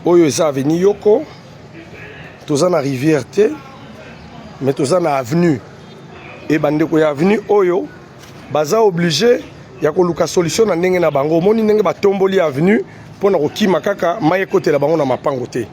Oyo eza avenue Yoko, toza na rivière te, mais toza na avenue. E bandeko ya avenue oyo baza oblige ya koluka solution na ndenge na bango. Omoni ndenge batomboli avenue mpo na kokima kaka mai ekotela bango na mapango te.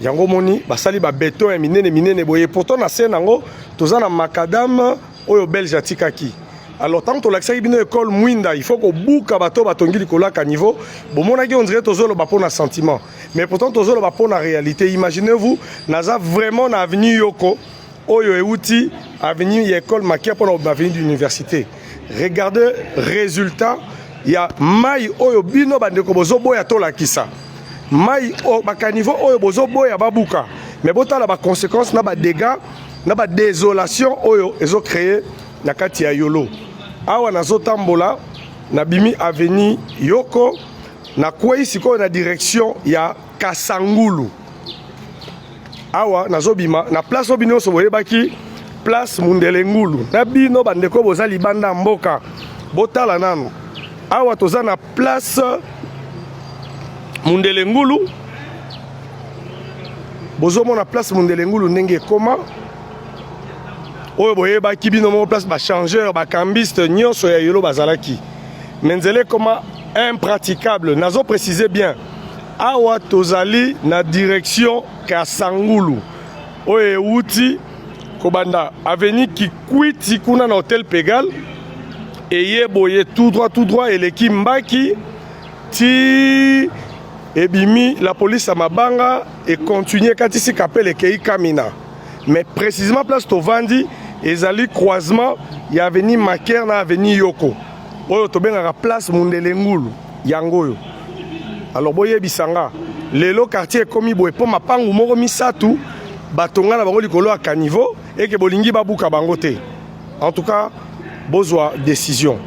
Yango omoni basali ba beton ya minene minene boye, pourtant na se nango toza na macadam oyo belge atikaki. Alors ntango tolakisaki bino ekole Mwinda, il faut kobuka bato batongi likolo ya caniveau, bomonaki on dirait tozoloba mpo na sentiment, mais pourtant tozoloba mpo na réalité. Imaginez-vous, naza vraiment na avenue Yoko oyo euti avenue ya école Makia mpo na avenue d'université. Regardez résultat ya mai oyo bino bandeko bozoboya tolakisa mai, bacaniveau oyo bozoboya babuka, mais botala baconséquence na badégâts na badésolation oyo ezocréer na kati ya Yolo. Awa nazotambola, nabimi avenue Yoko, nakwei sikoyo na direction ya Kasangulu. Awa nazobima na place oyo bino nyonso boyebaki, place Mundele Ngulu. Na bino bandeko boza libanda mboka, botala nano awa, toza na place Mundele Ngulu. Bozomona place Mundele Ngulu ndenge ekoma, oyo boyebaki bino moko, place bachangeur, bacambiste nyonso ya Yolo bazalaki, mais nzela ekoma impraticable. Nazoprécise bien, awa tozali na direction Kasangulu oyo ewuti kobanda avenue Kikwiti kuna na Hotel Pegal, eye boye tout droit, tout droit, eleki Mbaki ti ebimi la police ya mabanga, econtinue ekatisi Kapele, ekei Kamina. Mais précisément place tovandi ezali croisement ya avenue Maker na avenue Yoko, oyo tobengaka place Mundele Ngulu, yango oyo. Alors boyebisa nga, lelo quartier ekomi boye mpo mapangu moko misato batonga na bango likolo ya caniveau, eke bolingi babuka bango te. En tout cas, bozwa décision.